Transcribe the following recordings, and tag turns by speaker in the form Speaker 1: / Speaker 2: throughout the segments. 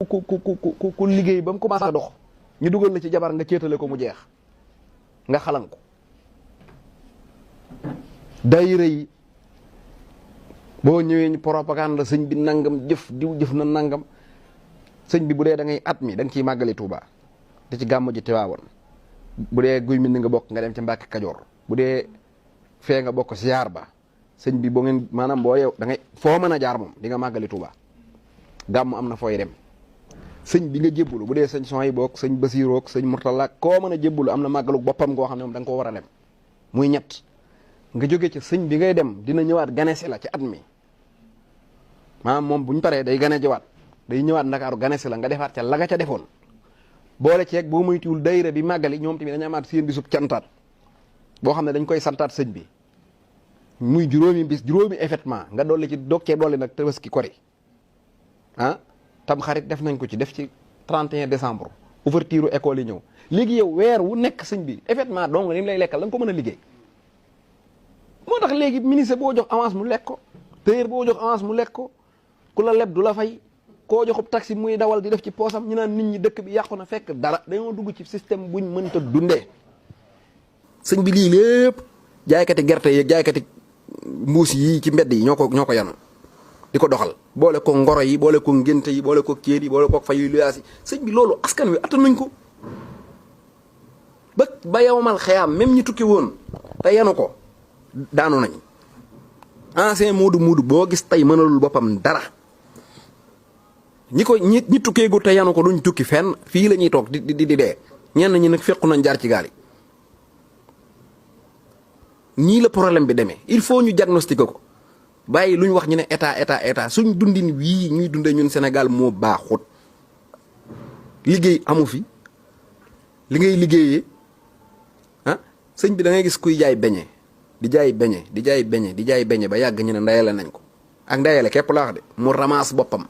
Speaker 1: ku liggéey ba mu commencé dox ñu dugal la ci jabar nga céetale ko mu jeex nga xalan ko. daayira yi boo ñëwee ñu propagande la sëñ bi nangam jëf diw jëf na nangam sëñ bi bu dee da ngay at mi da nga ciy màggali Touba di ci gàmmu ji Tiwaawoon bu dee guy mi nga bokk nga dem ci Mbàkke Kajoor bu dee fee nga bokk ziar ba sëñ bi boo ngeen maanaam boo yow da ngay foo mën a jaar moom di nga màggali Touba gàmmu am na fooy dem sëñ bi nga jébbulu bu dee sëñ son yi bokk sëñ Basiiroog sëñ Murtala koo mën a jébbulu am na màggalu boppam goo xam ne moom da nga ko war a dem muy ñett nga jóge ci sëñ bi ngay dem dina ñëwaat ganesi la ci at mi maanaam moom bu ñu paree day gane jiwaat day ñëwaat Ndakaaru ganesi la nga defaat ca la nga ca defoon boole ceeg boo moytuwul dayra bi màggali ñoom tamit dañu amaat seen bisub cantaat boo xam ne dañ koy santaat sëñ bi muy juróomi bis juróomi événement nga dolli ci doog cee dolli nag Tabaski Kori ah tam xarit def nañ ko ci def ci 31 décembre ouverture école yi ñëw léegi yow weer wu nekk sëñ bi événement donc ni mu lay lekkal da nga ko mën a liggéey moo tax léegi ministre boo jox avance mu lekk ko tailleur boo jox avance mu lekk ko ku la leb du la fay koo joxub taxi muy dawal di def ci poosam ñu naan nit ñi dëkk bi yàqu na fekk dara dañoo dugg ci système buñ mënta dundee. sëñ bi lii lépp jaaykati gerte yeeg jaaykati mbuus yi ci mbedd yi ñoo ko yanu di ko doxal boole ko ngoro yi boole ko ngénte yi boole ko kéer yi boole ko fay yu luyaas yi sëñ bi loolu askan wi attan nañ ko ba yowmal xeyaam même ñi tukki woon te yanu ko daanu nañ ancien muudu boo gis tey mënalul boppam dara ñi tukkeegu te yanu ko duñ tukki fenn fii la ñuy toog di dee ñenn ñi nag fekku nañ jaar ci gaal yi ñii la problème bi demee il faut ñu diagnostiquer ko bàyyi lu ñu wax ñu ne état suñ dundin wii ñuy dundee ñun Sénégal moo baaxut liggéey amu fi li ngay liggéeyee ah sëñ bi da ngay gis kuy jaay beñe di jaay beñe ba yàgg ñu ne ndayale nañ ko ak ndayale képp la wax de mu ramasse boppam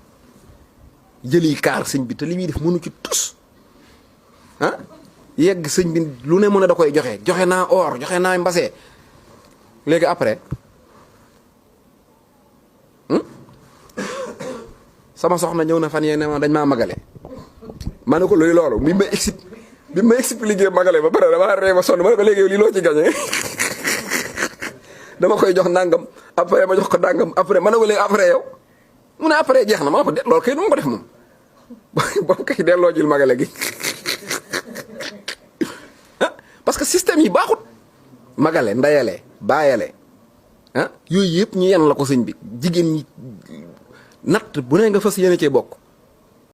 Speaker 1: jëli kaar sëñ bi te li muy def mënu ci tus ah yegg sëñ bi lu ne mën a da koy joxe naa or joxe naa mbase léegi après sama soxna ñëw na fan yee ne ma dañ maa magale ma ne ko luy loolu bi ma expliqué magale ba pare dama ree ba sonn ma ne ko léegi yow lii loo ci gañee dama koy jox nangam après ma jox ko nangam après ma ne ko léegi après yow mu ne après jeex na ma ne ko de loolu kay du ma ko def moom ba mu kay delloo jil magale gi ah parce que système yi baaxut magale ndayale baayale ah yooyu yëpp ñu yenn la ko sëñ bi jigéen ñi natt bu ne nga fas yéene cee bokk